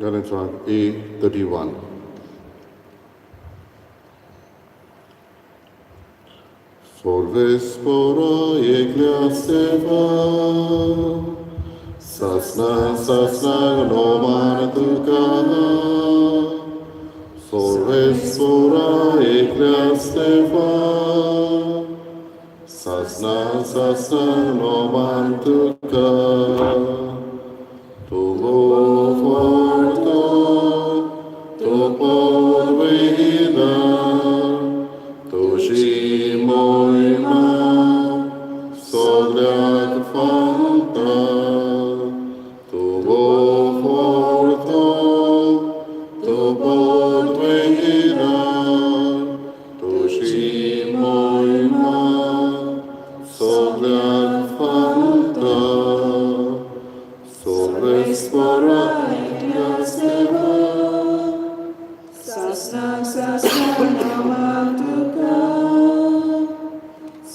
गाणें क्रमांक A 31. Solvespora ecclesiastiva, Sasna sasna noman tuka. Solvespora ecclesiastiva, Sasna sasna noman tuka. Tu forto, tu podvida, tuži mojma, sogljak fanta. Tu forto, tu podvida, tuži mojma, sogljak fanta. Solvespora ecclesiastiva, Sasna sasna naman tuka.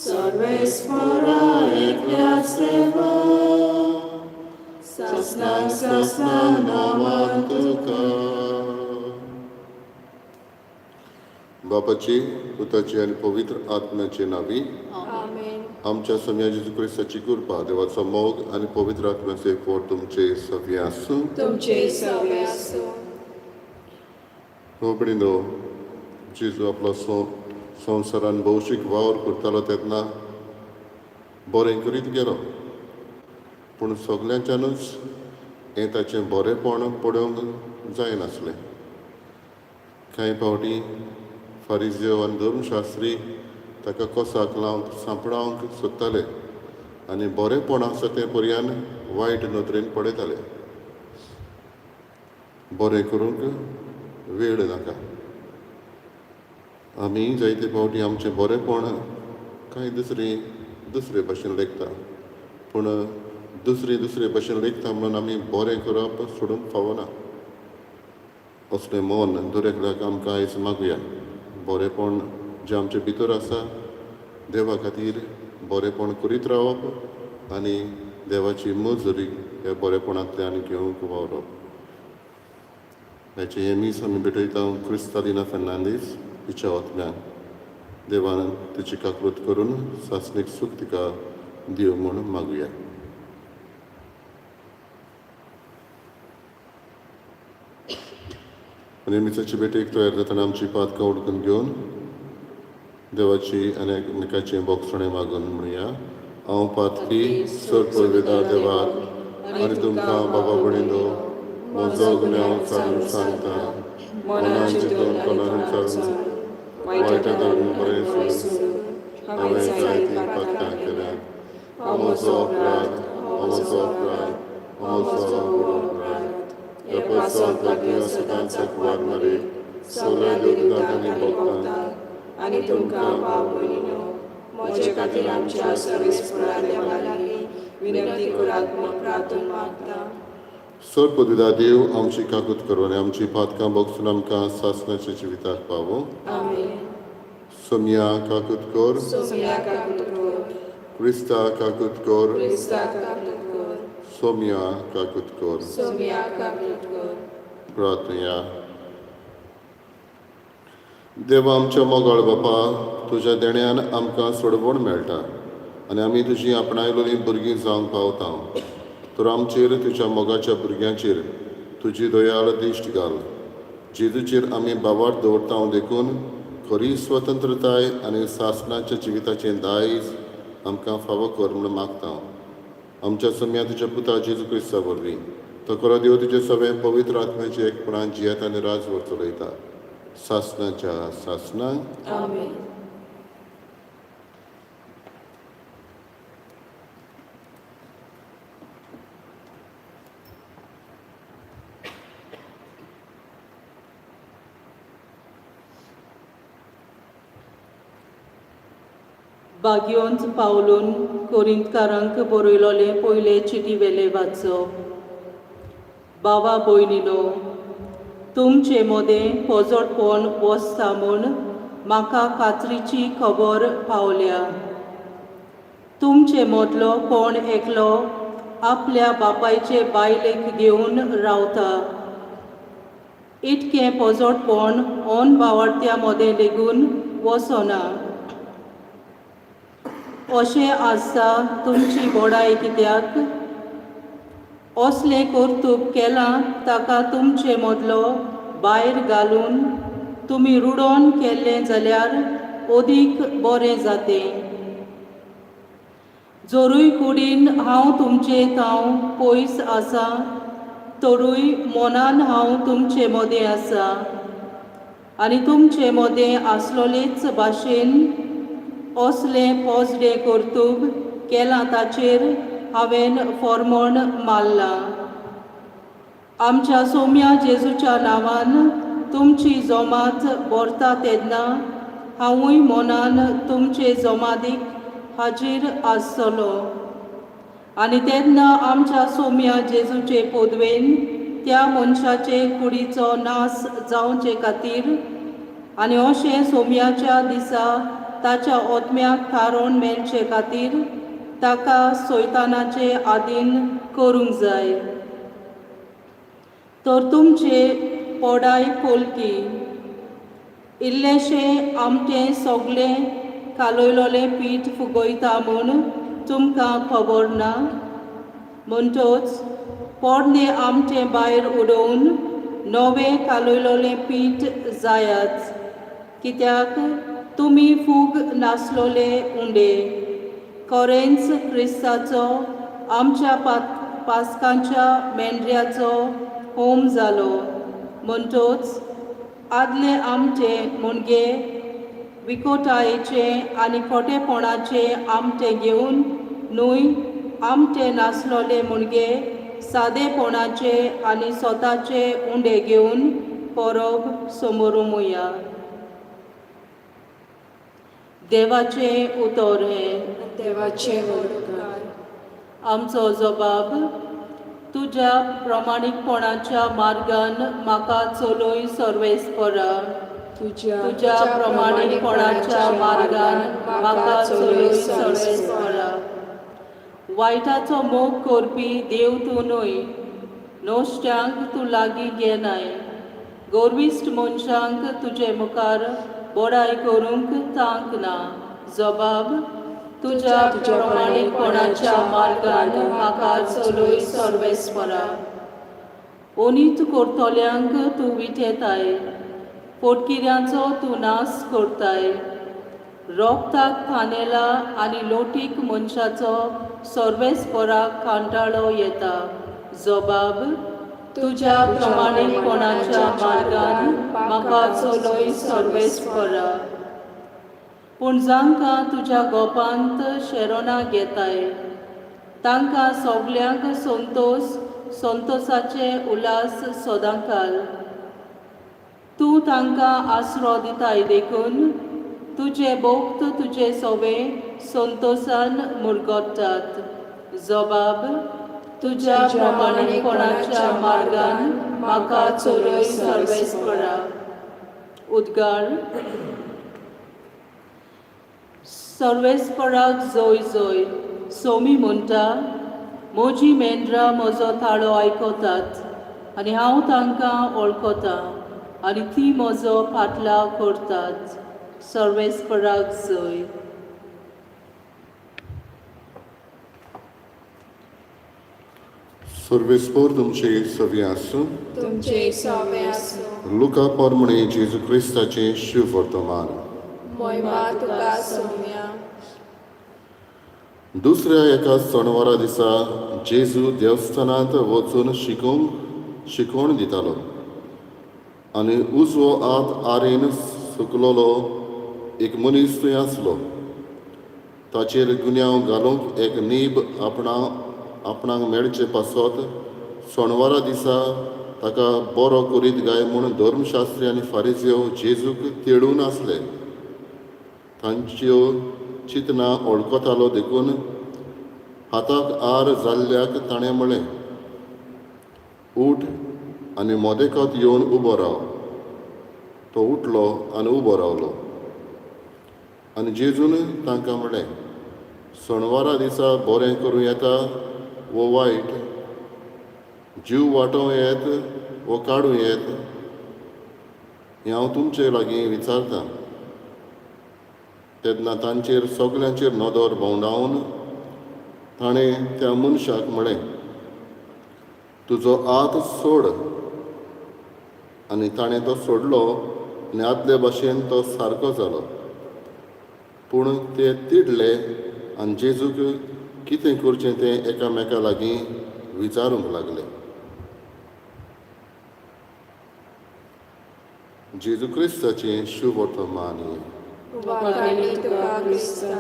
Solvespora ecclesiastiva, Sasna sasna naman tuka. बापाची, पुताची आनी पवित्र आत्म्याचे नावी. आमेन. आमच्या सोम्या जेजू क्रिस्ताची कृपा, देवाचो मोग आनी पवित्र आत्म्याचो एकवट तुमचे सगळे आसूं. तुमचे सवे आसूं. हो भयणीनो, जेजू आपलो संवसारान भौशीक वावर करतालो तेन्ना बरें करीत गेलो, पूण सगल्यांच्यानूच हें ताचें बरेंपण पळोवंक जायनासलें. कांय फावटी फारिजेव आनी धर्मशास्त्री ताका कोसाक लावंक, सांपडावंक सोदताले आनी बरेंपण आसा तें पर्यान वायट नदरेन पळयताले. बरें करूंक वेळ नाका. आमी जायते फावटी आमचें बरेंपण कांय दुसरी दुसरे भाशेन लेखता, पूण दुसरी दुसरे भाशेन लेखता म्हणून आमी बरें करप सोडूंक फावना. असलें मन दर एकल्याक आमकां आयज मागुया. बरेंपण जें आमचे भितर आसा, देवा खातीर बरेंपण करीत रावप आनी देवाची मजुरी ह्या बरेपणांतल्यान घेवंक वावरप. हाचें हें मीस आमी भेटयता क्रिस्तालिना फर्नांडीस हिच्या ओतम्यान. देवान तिची काकृत करून सासणीक सूख तिका दिवं म्हूण मागुया. आनी मिसाची भेटेक तयार जातना आमची पातकां उडकून घेवन देवाची आनी एकमेकाचें बोगसणें मागून म्हणया. हांव पातकी सर पळयता देवाक आनी तुमकां बाबा भयणीनो म्हजो गुन्यांव चालून सांगता. मनान चिंतून, कोणान चालून, वायट धरून बरें सोडून हांवें जायतीं पातकां केल्यात. हो म्हजो अपराध, हो म्हजो अपराध, हो म्हजो व्हड अपराध. ह्या पासत लागीं सदांच कुवार मरे, सगळ्या देवदूतांक आनी भक्तांक आनी तुमकां भाव भयणीनो म्हजे खातीर आमच्या सर्वेस्परा देवा लागीं विनंती करात म्हूण प्रार्थून मागता. सर पदविदा देव आमची काकूत करूं आनी आमची पातकां बगसून आमकां सासणाच्या जिविताक पावो. आमेन. सोमया काकूत कर. सोमया काकूत कर. क्रिस्ता काकूत कर. क्रिस्ता काकूत कर. सोमया काकूत कर. सोमया काकूत कर. प्रार्थया. देवा आमच्या मोगाळ बापा, तुज्या देण्यान आमकां सोडवण मेळटा आनी आमी तुजी आपणायलोली भुरगीं जावंक पावता. तर आमचेर, तुज्या मोगाच्या भुरग्यांचेर तुजी दयाळ दिश्ट घाल. जेजूचेर आमी बावाट दवरता देखून खरी स्वतंत्रताय आनी सासणाच्या जिविताचें दायज आमकां फावो कर म्हूण मागता, आमच्या सम्या तुज्या पुता जेजू क्रिस्ता वरवीं. तो खरो देव तुजे सगळें पवित्र आत्म्याचे एकपणान जियेता आनी राजवट चलयता सासणाच्या सासणाक. आमेन. बाग्योंत पावलून कोरिंतकारांक बरयलोलें पयले चिटी वेले वाचप. बाबा भयणीनो, तुमचे मदें पोजडपण वसता म्हूण म्हाका खात्रीची खबर पावल्या. तुमचे मदलो कोण एकलो आपल्या बापायचे बायलेक घेवन रावता. इतकें पोजोटपण ऑन बावडत्या मदें लेगून वचना. अशें आसता तुमची बडाय कित्याक? असलें कर्तूब केलां ताका तुमचे मदलो भायर घालून तुमी रुडोन केल्लें जाल्यार अदीक बरें जातें. जोरूय कुडीन हांव तुमचे थाव पयस आसा तरूय मनान हांव तुमचे मदें आसा आनी तुमचे मदें आसलोलेच भाशेन असलें पोजडें कर्तूब केलां ताचेर हांवें फॉर्मोण मारलां. आमच्या सोम्या जेजूच्या नांवान तुमची जोमात भरता तेन्ना हांवूय मनान तुमचे जोमादीक हाजीर आसतलो आनी तेन्ना आमच्या सोम्या जेजूचे पदवेन त्या मनशाचे कुडीचो नाश जावचे खातीर आनी अशें सोम्याच्या दिसा ताच्या ओतम्याक थारोवन मेळचे खातीर ताका सैतानाचे आदीन करूंक जाय. तर तुमचे पोडाय पोलकी इल्लेशें आमटें सगळें कालयलोलें पीठ फुगयता म्हूण तुमकां खबर ना? म्हणटच पोरणें आमटें भायर उडोवन नवें कालयलोलें पीठ जायात, कित्याक तुमी फूग नासलोले उंडे कोरेंच क्रिस्ताचो आमच्या पास्कांच्या मेंढऱ्याचो होम जालो. म्हणटच आदले आमचे मुणगे विकोटायेचे आनी खोटेपणाचे आमटे घेवन न्हय आमटे नासलोले मुणगे सादेपणाचे आनी स्वताचे उंडे घेवन परब समोरुमुया. देवाचें उतर हें. देवाचे उपकार. आमचो जबाब तुज्या प्रमाणीकपणाच्या मार्गान म्हाका चलय सर्वेस्परा. तुज्या प्रमाणीकपणाच्या मार्गान म्हाका चलय सर्वेस्परा. वायटाचो मोग करपी देव तूं न्हय, नश्ट्यांक तूं लागीं घेनाय. गोरविश्ट मनशांक तुजे मुखार बडाय करूंक तांक ना. जबाब तुज्या प्रमाणीकपणाच्या मार्गान म्हाका चलय सर्वेस्परा. ओनीत करतल्यांक तूं विटेताय, पोटकिऱ्यांचो तूं नाश करताय. रोगताक खानेला आनी लोटीक मनशाचो सर्वेस्पराक कांटाळो येता. जबाब तुज्या प्रमाणीकपणाच्या मार्गान म्हाका चलय सर्वेस्परा. पूण जांकां तुज्या गोपांत शेरोनां घेताय तांकां सगल्यांक संतोश संतोशाचे उल्हास सदांकाल. तूं तांकां आसरो दिताय देखून तुजे भक्त तुजे सोवे संतोशान मुरगोटात. जबाब तुज्या प्रमाणीकपणाच्या मार्गान म्हाका चलय सर्वेस्परा. उद्गार. सर्वेस्पराक जोय जोय. सोमी म्हणटा, म्हजी मेंढरां म्हजो ताळो आयकतात आनी हांव तांकां वळखतां आनी ती म्हजो फाटलाव करतात. सर्वेस्पराक जोय. सर्वेस्पोर तुमचे सवी आसूं. तुमचे सवे आसूं. लुका पोरमणे जेजू क्रिस्ताचें शिव वर्तमान. मोयमा तुका सोम्या. दुसऱ्या एका सणवारा दिसा जेजू देवस्थानांत वचून शिकोवंक शिकवण दितालो आनी उजवो हात आरेन सुकलोलो एक मनीस थंय आसलो. ताचेर गुन्यांव घालूंक एक नीब आपणाक मेळचे पासत सणवारा दिसा ताका बरो करीत काय म्हूण धर्मशास्त्री आनी फारिजेव जेजूक तेळून आसले. तांच्यो चिंतना वळखतालो देखून हाताक आर जाल्ल्याक ताणें म्हळें, उठ आनी मोदेकात येवन उबो राव. तो उठलो आनी उबो रावलो. आनी जेजून तांकां म्हळें, सणवारा दिसा बरें करूं येता वो वायट, जीव वाटोवं येत वो काडूं येत? हें हांव तुमचे लागीं विचारतां. तेन्ना तांचेर सगल्यांचेर नदर भोंवडावन ताणें त्या मनशाक म्हळें, तुजो हात सोड. आनी ताणें तो सोडलो आनी आदले भाशेन तो सारको जालो. पूण ते तिडले आनी जेजूक कितें करचें तें एकामेका लागीं विचारूंक लागले. जेजू क्रिस्ताचें शुभ वर्तमान. वाखाणीं तुका क्रिस्ता.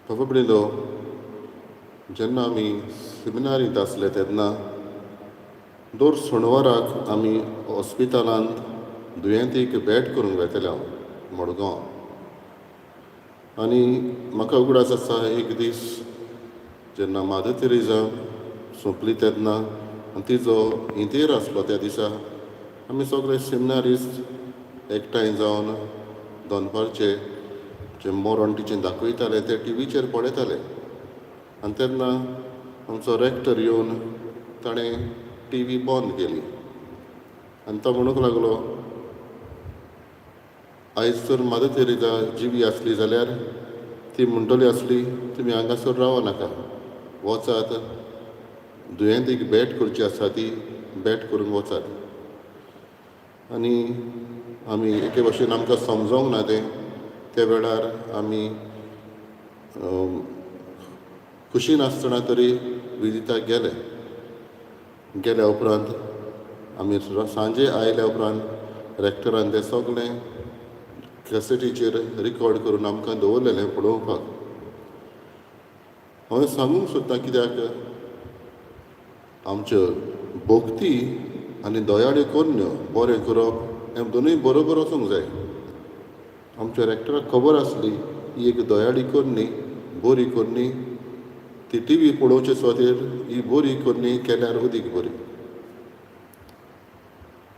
बाबा भयणीनो, जेन्ना आमी सेमिनारींत आसले तेन्ना दर शेनवाराक आमी हॉस्पिटलांत दुयेंतीक भेट करूंक वेताले हांव मडगांव. आनी म्हाका उगडास आसा, एक दीस जेन्ना मादर तेरेजा सोंपली तेन्ना आनी तिजो इंतेर आसलो त्या दिसा आमी सगळे सेमिनारिस्ट एकठांय जावन दनपारचे जें मरण तिचें दाखयताले तें टिवीचेर पळयताले. आनी तेन्ना आमचो रेक्टर येवन ताणें टिवी बंद केली आनी तो म्हणूंक लागलो, आयज जर मादर तेरेजा जिवी आसली जाल्यार ती म्हणटली आसली, तुमी हांगासर रावो नाका, वचात, दुयेंतीक भेट करची आसा ती भेट करूंक वचात. आनी आमी एके भाशेन आमकां समजोंक ना तें. त्या वेळार आमी खुशी नासतना तरी विजिताक गेले. गेल्या उपरांत आमी सांजे आयल्या उपरांत रेक्टरान तें सगळें कॅसेटीचेर रिकॉर्ड करून आमकां दवरलेलें पळोवपाक. हांवें सांगूंक सोदता, कित्याक आमच्यो भक्ती आनी दयाळी करण्यो, बरें करप हें दोनूय बरोबर वचूंक जाय. आमच्या रेक्टराक खबर आसली ही एक दयाळी करणी, बरी करणी, ती टिवी पळोवचे सुवातेर ही बरी करणी केल्यार अदीक बरी.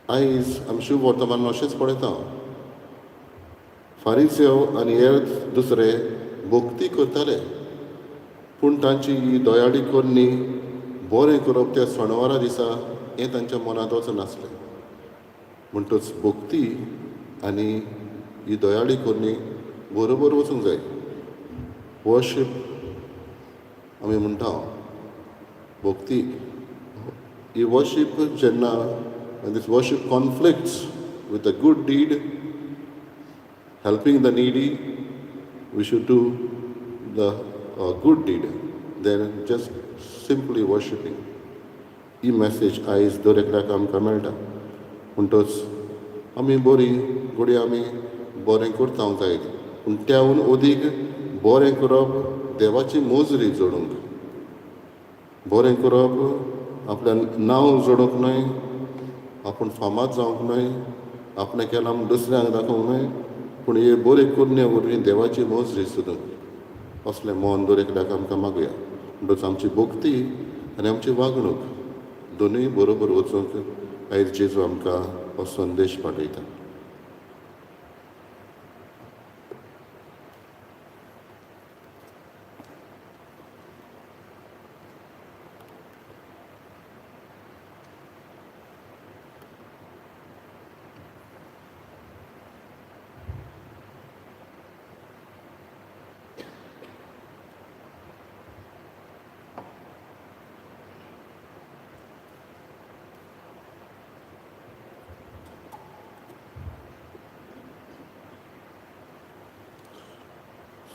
आयज आमी शुभ वर्तमान अशेंच पळयता, फारीसेव आनी हेर दुसरे भक्ती करताले, पूण तांची ही दयाळी करणी, बरें करप त्या सणवारा दिसा हें तांच्या मनांत वचनासलें. म्हणटच भक्ती आनी ही दयाळी करणी बरोबर वचूंक जाय. वर्शीप आमी म्हणटा, भक्ती ही वर्शीप जेन्ना this worship conflicts with a good deed, helping the needy, we should do the good deed than just simply worshipping. He message आयज दर एकल्याक आमकां मेळटा. म्हणटच आमी बरी घडये आमी बरें करता जायत, पूण त्याहून अदीक बरें करप देवाची मोजरी जोडूंक, बरें करप आपल्या नांव जोडूंक न्हय, आपूण फामाद जावंक न्हय, आपणें केलां म्हूण दुसऱ्यांक दाखोवंक न्हय, पूण हे बरे करणे वरवीं देवाची मोजरी सोदूंक, असलें मन दर एकल्याक आमकां मागुया. म्हणटच आमची भक्ती आनी आमची वागणूक दोनूय बरोबर वचूंक आयज जेजू आमकां हो संदेश पाठयता.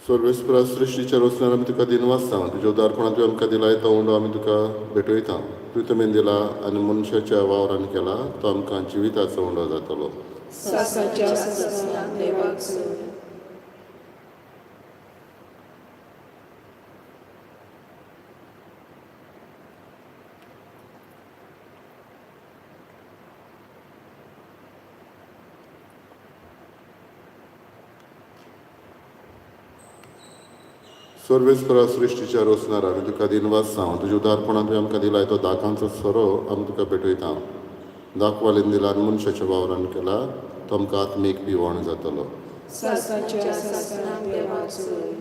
सर्वेस्परा, सृश्टीच्या रचण्यार आमी तुका दिनवासता. तुज्या उदारपणान तुवें आमकां दिला तो उंडो आमी तुका भेटयता. तुवें तुमी दिला आनी मनशाच्या वावरान केला तो आमकां जिविताचो उंडो जातलो. सासाच्या सासणाक देवाक सोय. सर्वेस्परा, सृश्टीच्या रचणार आमी तुका दिनवासता. तुज्या उदारपणान तुवें आमकां दिला तो दाकांचो सोरो आमी तुका भेटयता. दाखवालीन दिला आनी मनशाच्या वावरान केला तो आमकां आत्मीक पिवण जातलो. सासाच्या सासणाक देवाक सोय.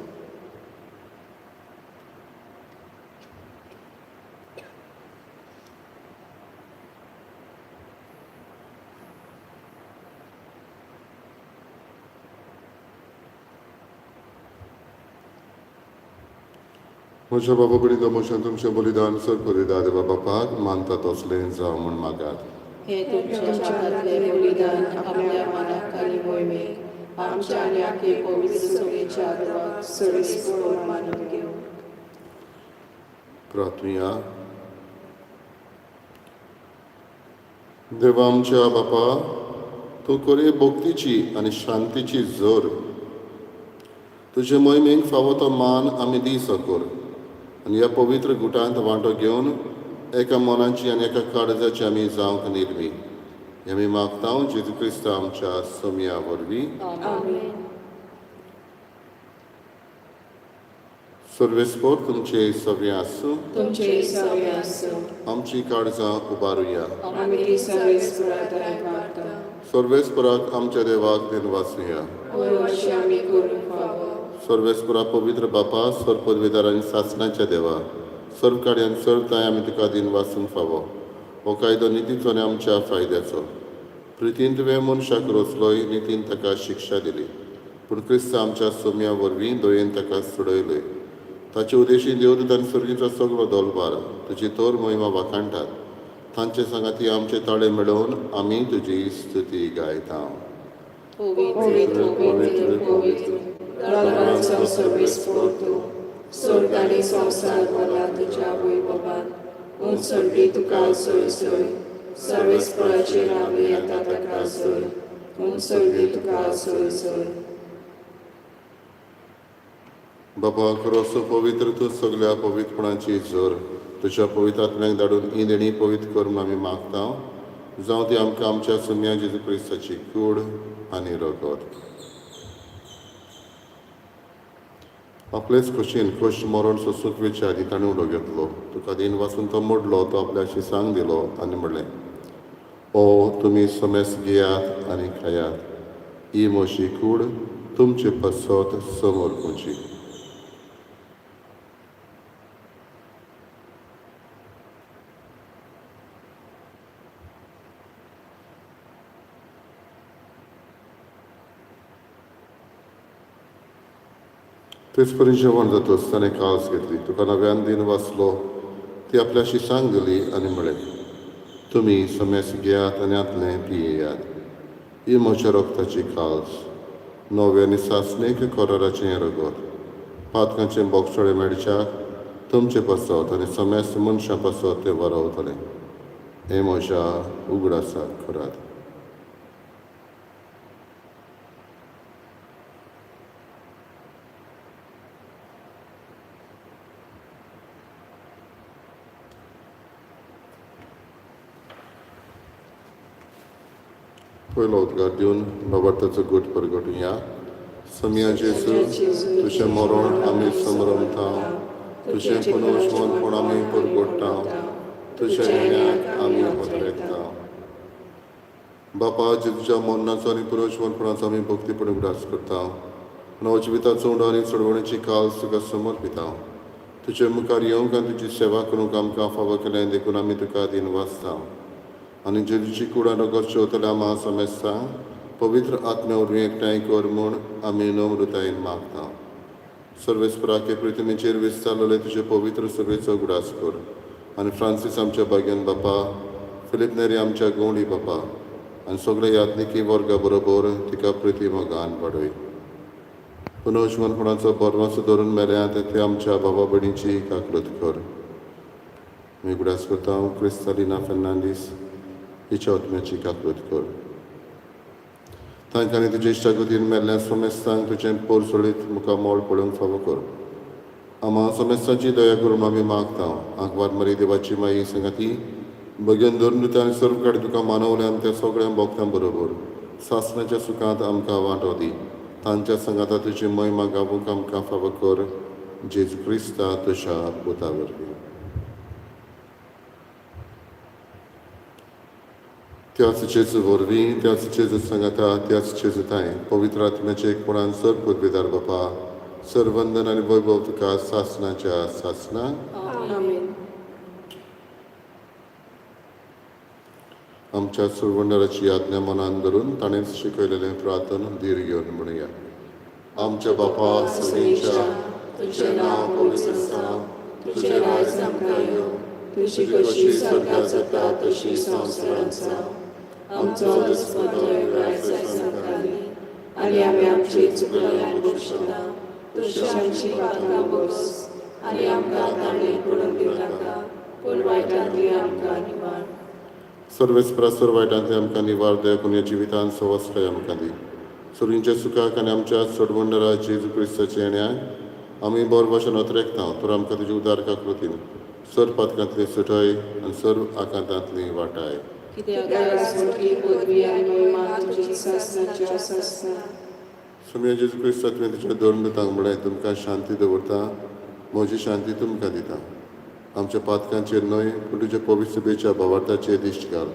म्हज्या बाबा भयणींनो, म्हज्यान तुमचें बलिदान सर पवित्र देवा बापाक मानता तसलें जावं म्हूण मागात. हे तुमच्या हातांतलें बलिदान आपल्या मनाक आनी मोहिमेक आमच्या आनी आखे पवित्र सभेच्या देवाक सर्वेस्पोर मानून घेवं. प्रार्थुया. देवा आमच्या बापा, तूं खरी भक्तीची आनी शांतीची जोर. तुजे मोहिमेक फावो तो मान आमी दी सकोर आनी ह्या पवित्र गुटांत वांटो घेवन एका मनाची आनी एका काळजाची आमी जावंक निर्मी. हें आमी मागता जेजू क्रिस्त आमच्या सोमया वरवीं. आमेन. सर्वेस्पोर तुमचे सगळें आसूं. तुमचे सगळे आसूं. आमची काळजां उबारुया. आमी ती सर्वेस्परा दाराक मागता. सर्वेस्पराक आमच्या देवाक दिनवासुया. होय, अशें आमी करूंक फावो. सर्वेस्परा, पवित्र बापा, सर्व पदवीदार आनी सासणाच्या देवा, सर्व कार्यान सर्व तांय आमी तुका दिनवासूंक फावो. हो कायदो नितीचो आनी आमच्या फायद्याचो. प्रितीन तुवें मनशाक रचलोय, नितीन ताका शिक्षा दिली, पूण क्रिस्त आमच्या सोम्या वरवीं दयेन ताका सोडयलोय. ताचे उदेशी देवदूत आनी सर्गीचो सगलो दोलबार तुजी तोर मोहिमा वाखाणटात. तांचे सांगाती आमचे ताळे मेळोवन आमी तुजी स्तुती गायता. पवित्र, पवित्र, पवित्र, दरबाराचो सर्वेस्पोर तूं, स्वर्ग आनी संवसार भरला तुज्या वैभवान. उंच सर्गी तुका सोय सोय, सर्वेस्पराचेर आमी येता ताका सोय. उंच सर्गी तुका सोय सोय. बाबा, खरो पवित्र तूं, सगल्या पवित्रपणाची जोर. तुज्या पवित्र आत्म्याक धाडून ही देणी पवित्र कर म्हूण आमी मागता. जावं ती आमकां आमच्या सुम्या जेजू क्रिस्ताची कूड आनी रगत. आपलेच खोशयेन खोश मरण सोसूंक वेच्या आदी ताणें उलो घेतलो. तुका दिन वाचून तो मोडलो, तो आपल्याशी सांग दिलो आनी म्हणलें, ओ तुमी समेस घेयात आनी खायात. ही म्हजी कूड तुमचे पासत समोर पुची. तेच परी जेवण जातच ताणें काळस घेतली, तुका नव्यान दिन वाचलो, ती आपल्याशी सांग दिली आनी म्हणलें, तुमी समेस घेयात आनी आतलें पियेयात. ही म्हज्या रक्ताची काळस, नवे आनी सासणीक कराराचें रगत. पातकांचें बोगसोळे मेळच्याक तुमचे पासत आनी समेस्त मनशां पासत तें वरवतलें. हें म्हज्या उगडासाक करात. पयलो उद्गार दिवन बाबार्थाचो गूट परगटुया. समिया जेजू, तुजें मरण आमी समरमता, तुजें पुनर्जमनपण आमी परगोडटा, तुज्या येण्याक आमी पत्रेकता. बापा, जेजूच्या मरणाचो आनी पुनर्जमनपणाचो आमी भक्तीपण उगडास करता. नवजिविताचो उंडो आनी चडवणीची काल तुका समर्पिता. तुजे मुखार येवंक आनी तुजी सेवा करूंक आमकां फावो केलें देखून आमी तुका दिनवासता. आनी जेजूची कुडां रगत शेवतल्या आमा समेस्तां पवित्र आत्म्या वरवीं एकठांय कर म्हूण आमी नम्रतायेन मागता. सर्वेस्पराके पृथ्वीचेर विस्तारलेले तुजे पवित्र सभेचो उगडास कर आनी फ्रांसीस आमच्या भाग्यान बापा, फिलीप नेरी आमच्या गवंडी बापा आनी सगल्या याज्ञिकी वर्गा बरोबर तिका प्रिती मोगान वाडय. पुनर्जमनपणाचो बरवासो धरून मेल्यात ते आमच्या बाबा भयणीची काकळूत कर. आमी उगडास करता क्रिस्तालिना फेर्नांडीस हिच्या आत्म्याची काकळूत कर. तांकां आनी तुजे इश्टागतीन मेल्ल्या समेस्तांक तुजें पोरसोळीत मुखामळ पळोवंक फावो कर. आमा समेस्तांची दया करून आमी मागता. आंकवार मरी देवाची माई सांगाती भगेन धरून आनी सर्व कडेन तुका मानवल्यान त्या सगळ्या भोगतां बरोबर सासणाच्या सुखांत आमकां वांटो दी. तांच्या सांगाता तुजी महिमा गावूंक आमकां फावो कर. जेजू क्रिस्ता तुज्या पुता वरवीं. त्याच जेजू वरवीं, त्याच जेजू सांगाता, त्याच जेजू तांय पवित्र आत्म्याचे एकपणान सर पदवीदार बापा, सर्वंदन आनी वैभव तुका सासणाच्या सासना. आमेन. आमच्या सुरवंडराची आज्ञा मनान धरून ताणेंच शिकयलेलें प्रार्थन धीर घेवन म्हणुया. आमच्या बापा सगळींच्या, तुजें नांव पवित्र जावं, तुजें राज आमकां येवं, तुजी कशी स्वर्गात जाता तशी संवसारांत जावं. आमचो दिसपट्टो वेव्हार आयज आमकां दी, आनी आमी आमची चुकल्यान बक्षिना तशी आमची पातकां बोस, आनी आमकां ताणें पडून दिवं नाका, पूण वायटांतली आमकां निवार. सर्वेस्परा सर्व वायटांतली आमकां निवार दे, पुण्य जिवितान सवस्ताय आमकां दी. सुरींच्या सुखाक आनी आमच्या सोडवंडरा जेजू क्रिस्ताच्या येण्याक आमी बरो भाशेन अत्रेकता. तर आमकां तुजी उदार काकृतीन सर्व पातकांतली सुटय आनी सर्व आकांतांतली वाटाय. कित्याक स्वर्गीय पदवी आनी महिमा तुजी सासणाच्या सासणा. सोमया जेजू क्रिस्ता, तुवें तुज्या धर्मदूतांक म्हळें, तुमकां शांती दवरता, म्हजी शांती तुमकां दिता. आमच्या पातकांचेर न्हय, पूण तुज्या पवित्र सभेच्या भावार्थाचेर दिश्ट घाल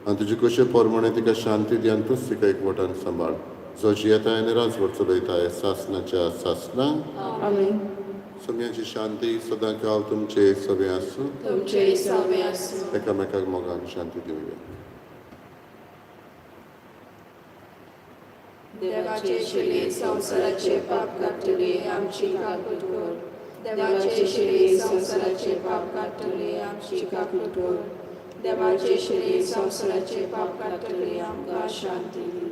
आनी तुजे कशे प्रमाणे तिका शांती दी आनी तूंच तिका एकवटान सांबाळ, जो जियेताय आनी राजवट चलयताय सासनाच्या सासना. आमेन. सोमयाची शांती सदां काल तुमचे सगळे आसूं. तुमचे सवे आसूं. एकामेकाक मोगान शांती दिवया. देवाचे शिले संवसाराचे पाप काडटले, आमची काकूट कर. देवाचे शिले संवसाराचे पाप काडटले, आमची काकूट कर. देवाचे शिले संवसाराचे पाप काडटले, आमकां शांती दी.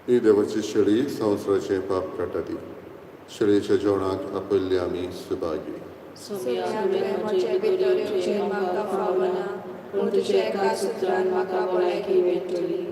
ही देवाची शेळी, संवसाराचें पाप काडटा ती. शेळयेच्या जेवणाक आपयल्ले आमी सुभागी. सोमया, सोम्या, तुवें तुवें म्हजे म्हजे भितर भितर येवचें येवचें म्हाका म्हाका फावना, फावना, पूण पूण तुज्या तुज्या एका एका सुत्रान सुत्रान म्हाका म्हाका भलायकी भलायकी मेळटली. मेळटली.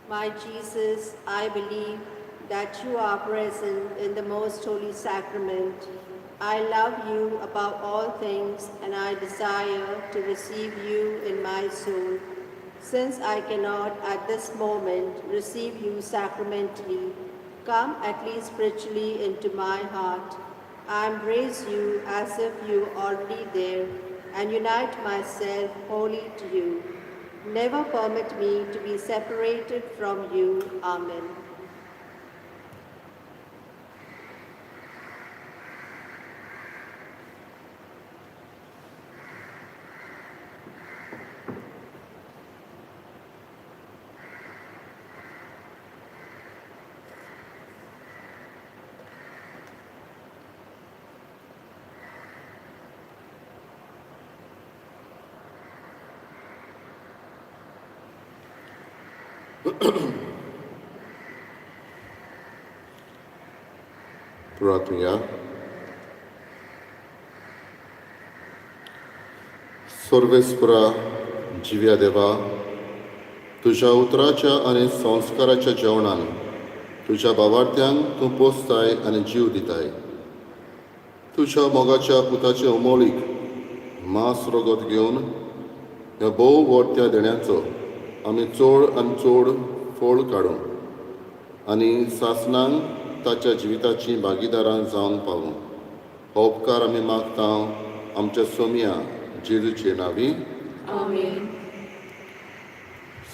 My Jesus, I believe that you are present in the most holy sacrament. I love you above all things, and I desire to receive you in my soul. Since I cannot at this moment receive you sacramentally, come at least spiritually into my heart. I embrace you as if you were already there and unite myself wholly to you. Never permit me to be separated from you. Amen. प्रार्थुया. सर्वेस्परा जिव्या देवा, तुज्या उतराच्या आनी संस्काराच्या जेवणान तुज्या बाबार्थ्यांक तूं पोसताय आनी जीव दिताय. तुज्या मोगाच्या पुताचे उमोळीक मांस रगत घेवन ह्या भोव व्हड देण्याचो आमी चड आनी चड फळ काडूं आनी सासणांक ताच्या जिविताची भागीदारां जावंक पावूं. हो उपकार आमी मागता आमच्या सोमया जेजूचे नांवी. आमेन.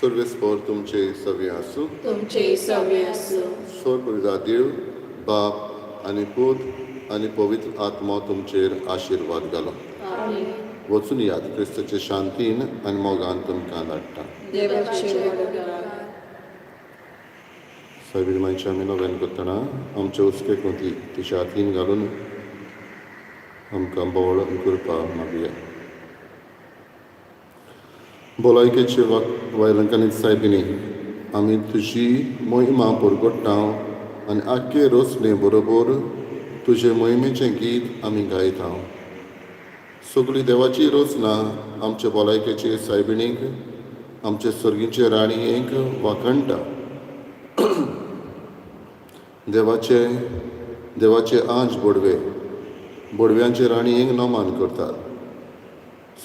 सर्वेस्पर तुमचे सगळे आसूं. तुमचे सवे आसूं. स्वर्ग देव बाप आनी पूत आनी पवित्र आत्मा तुमचेर आशिर्वाद घालो. आमेन. वचून यात, क्रिस्ताचे शांतीन आनी मोगान तुमकां धाडटा. देवाचे व्हड उपकार. सायबीण मांयची आमी नोवेन करतना आमचे हुस्के कोंती तिच्या हातीन घालून आमकां बोळ कृपा मागया. भलायकेचे वयलंकानी सायबिणी, आमी तुजी मोहिमा परगट्टा आनी आख्खे रोसणे बरोबर तुजे मोहिमेचें गीत आमी गायता. सगळी देवाची रचना आमचे भलायकेचे सायबिणीक, आमचे सर्गीचे राणयेक वाखणटा. देवाचे देवाचे आंज बोडवे बोडव्यांचे राणयेक नमान करतात.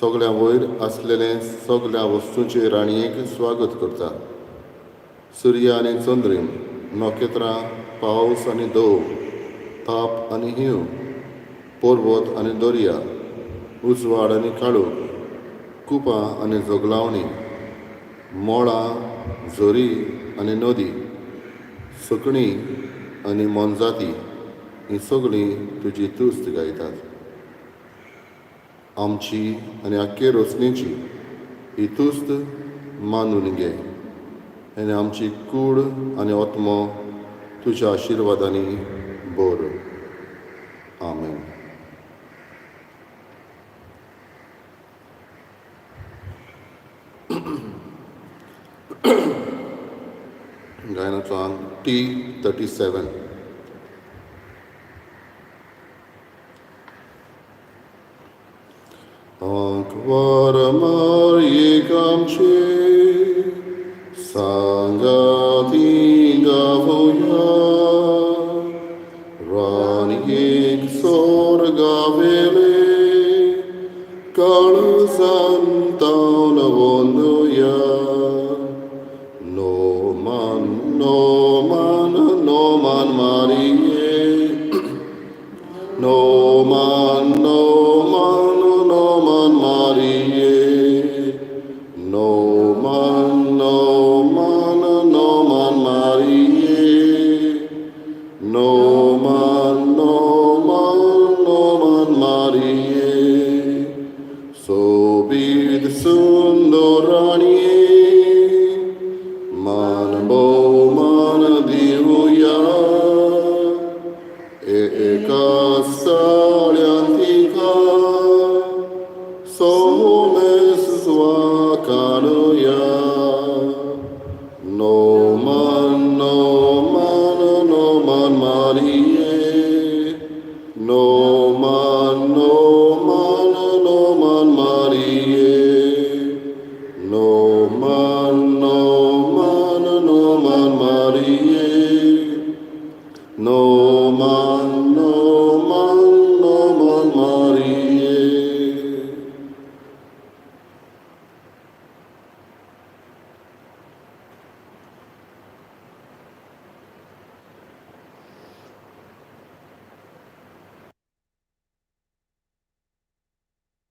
सगळ्या वयर आसलेले सगळ्या वस्तूंचे राणयेक स्वागत करतात. सुर्य आनी चंद्रीम, नखेत्रां, पावस आनी दव, ताप आनी हींव, पर्वत आनी दर्या, उजवाड आनी काळोख, कुपां आनी जोगलावणी, मळां, झरी आनी नदी, सुकणीं आनी मोनजाती हीं सगळीं तुजी तुस्त गायतात. आमची आनी आख्खे रोसणेची ही तुस्त मानून घे आनी आमची कूड आनी आत्मो तुज्या आशिर्वादांनी भर. आमेन. गायनाचो आंग T 37. आंकवार मारयेक आमचे सांगाती गावया, राणयेक सोर्गावेले.